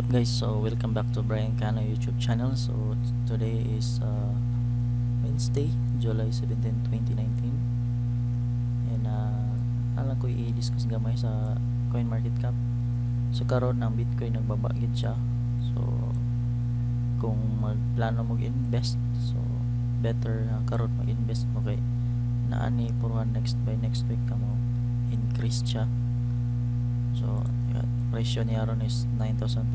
What's up, guys? So welcome back to Brian Cano YouTube channel. So today is Wednesday, July 17, 2019. And alang ko i-discuss gamay sa coin market cap. So karon ang Bitcoin nagbaba gid siya. So kung magplano mo invest, so better karon mag-invest mo kay naani for one next by next week ka mo increase siya. So, yeah, presyo niya ron is $9,515.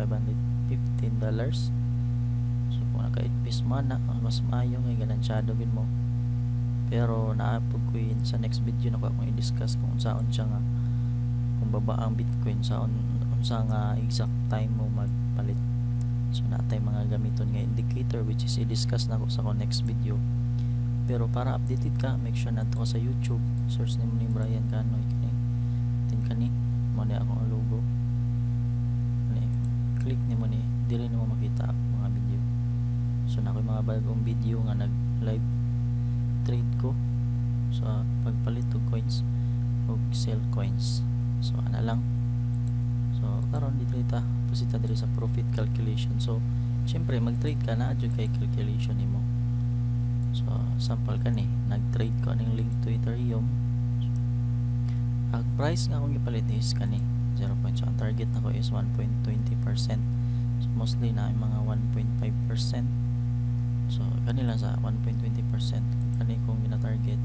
So, kung naka-invest mo na, mas maayo kay ganansyado gid mo. Pero naa pud ko yun sa next video na ko akong i-discuss kung unsaon siya nga kung baba ang Bitcoin, saon unsa nga exact time mo magpalit. So natay mga gamiton nga indicator which is i-discuss nako sa akong next video. Pero para updated ka, make sure nato ka sa YouTube, search nimo ni Brian Canoy kani. Tin kani mo ni akong logo. Ni click nimo ni diri nimo makita ang mga video. So na mga bagong video nga nag live trade ko sa pagpalit og coins og sell coins. So ana lang. So karon dito ta pasita diri sa profit calculation. So syempre mag-trade ka na jud kay calculation nimo. So sample kani, nag-trade ko aning link to Ethereum. Ang price nga akong gipalit is kani 0. So ang target nako is 1.20%. So mostly na mga 1.5%. So kani lang sa 1.20% kani kong gina-target.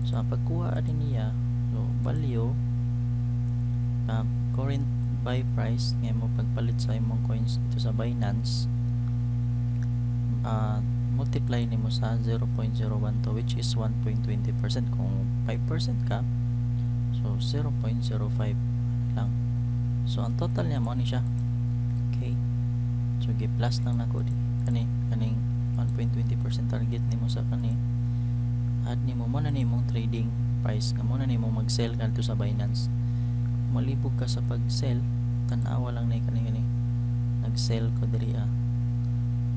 So ang pagkuha ani niya, so value current buy price nga mo pagpalit sa imong coins dito sa Binance, multiply nimo sa 0.012, which is 1.20%. Kung 5% ka, so 0.05 lang. So ang total niya mo ni siya. Okay. So gi-plus lang nako di kani kaning 1.20% target nimo sa kani, add nimo mo na nimong trading price nga mo na nimo mag-sell kadto sa Binance. Malibog ka sa pag-sell, tan-awa lang na kani kani nag-sell ko diri ah.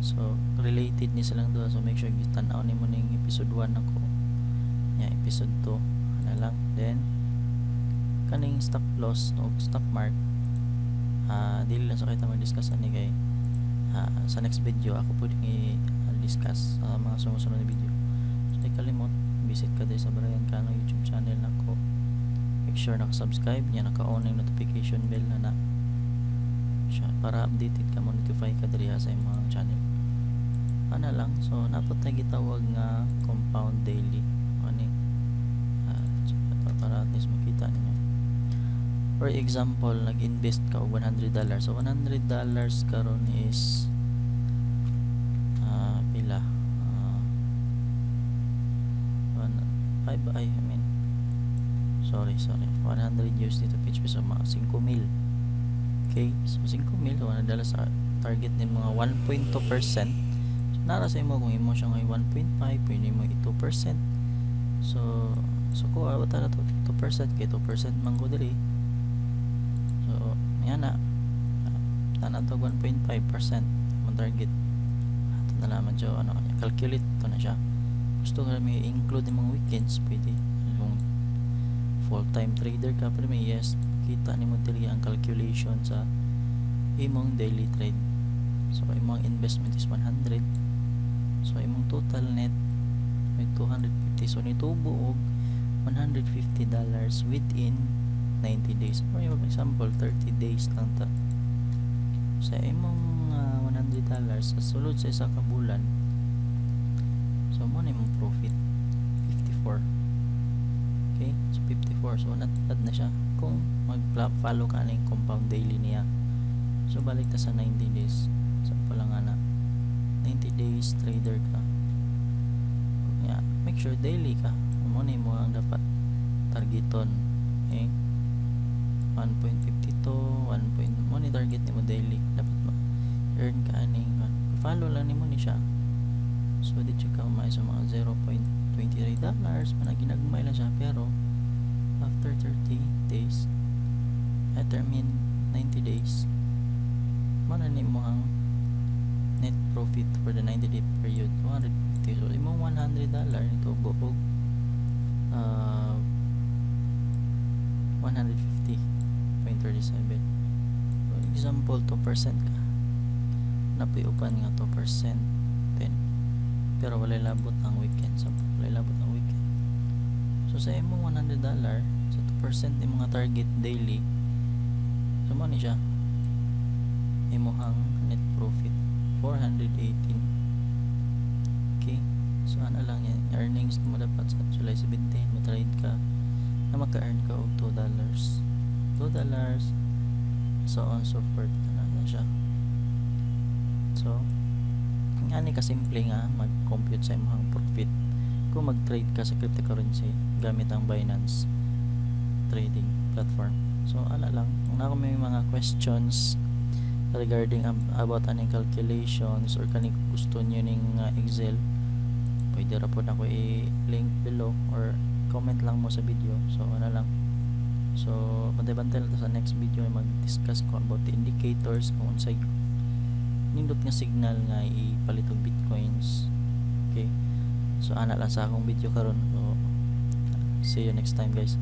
So related ni silang duha, so make sure tan-aw nimo ning episode 1 nako nya episode 2 ana lang. Then kaning stop loss o stop mark, dili lang sa kita mag-discuss ani kay sa next video ako pwedeng i-discuss sa mga sumusunod na video. So di kalimot, visit ka din sa Brian Cano YouTube channel nako. Make sure naka-subscribe niya, naka-on ang notification bell na na siya para updated ka, mo notify ka diri sa imong channel ana lang. So napot na gitawag nga compound daily ani para at least makita ninyo. For example, nag-invest ka og $100. So $100 karon is pila, 1 5, ay, I mean, sorry, sorry, 100 USD to PHP, so mga 5 mil. Okay, so 5 mil, $100 sa target ni mga 1.2%. So nara sa imo kung imo siya ngay 1.5, pwede mo i 2%. So kuha ba na to 2% kay 2% man ko diri. So yan na tanan to 1.5% mo target ato na lang. Medyo ano, calculate to na siya. Gusto ka may include yung mga weekends, pwede. Kung full time trader ka, pwede may yes, kita nimo diri ang calculation sa imong daily trade. So imong investment is 100, so imong total net may 250. So nitubo og $150 within 90 days. For example, 30 days lang ta sa imong $100 sa sulod sa isa ka bulan. So mo na imong profit, 54. Okay, so 54. So not bad na siya kung mag-follow ka ning compound daily niya. So balik ta sa 90 days. So pala nga na 90 days trader ka, yeah, make sure daily ka mo na imo ang dapat targeton. Okay, 1.52, 1 point mo ni target nimo daily. Dapat ma earn ka aning follow lang nimo ni siya. So di ka umay sa mga $0.23 mana, ginagmay lang siya. Pero after 30 days, I mean 90 days, mo na nimo ang net profit for the 90-day period, 250. So imong $100 nitubo og 150.37. So Example, 2% ka naa poy uban nga 2% 10, pero walay labot ang weekend. Sample, walay labot ang weekend. So sa imong $100 sa 2% imong nga target daily, so mao ni siya imuhang net profit, 418. Okay, so ana lang yan earnings mo. Dapat sa July 17 mo trade ka na maka-earn ka og $2, $2, so on, so forth. Ana na siya. So ani ka simple nga mag-compute sa imong profit kung mag-trade ka sa cryptocurrency gamit ang Binance trading platform. So ana lang. Kung naa may mga questions regarding about aning calculations or kani gusto niyo ning Excel, pwede ra pod nako i-link below or comment lang mo sa video. So ana lang. So bantay-bantay lang ta sa next video ay mag-discuss ko about the indicators, kung unsay nindot nga signal nga ipalit og bitcoins. Okay, so ana lang sa akong video karon. So see you next time, guys.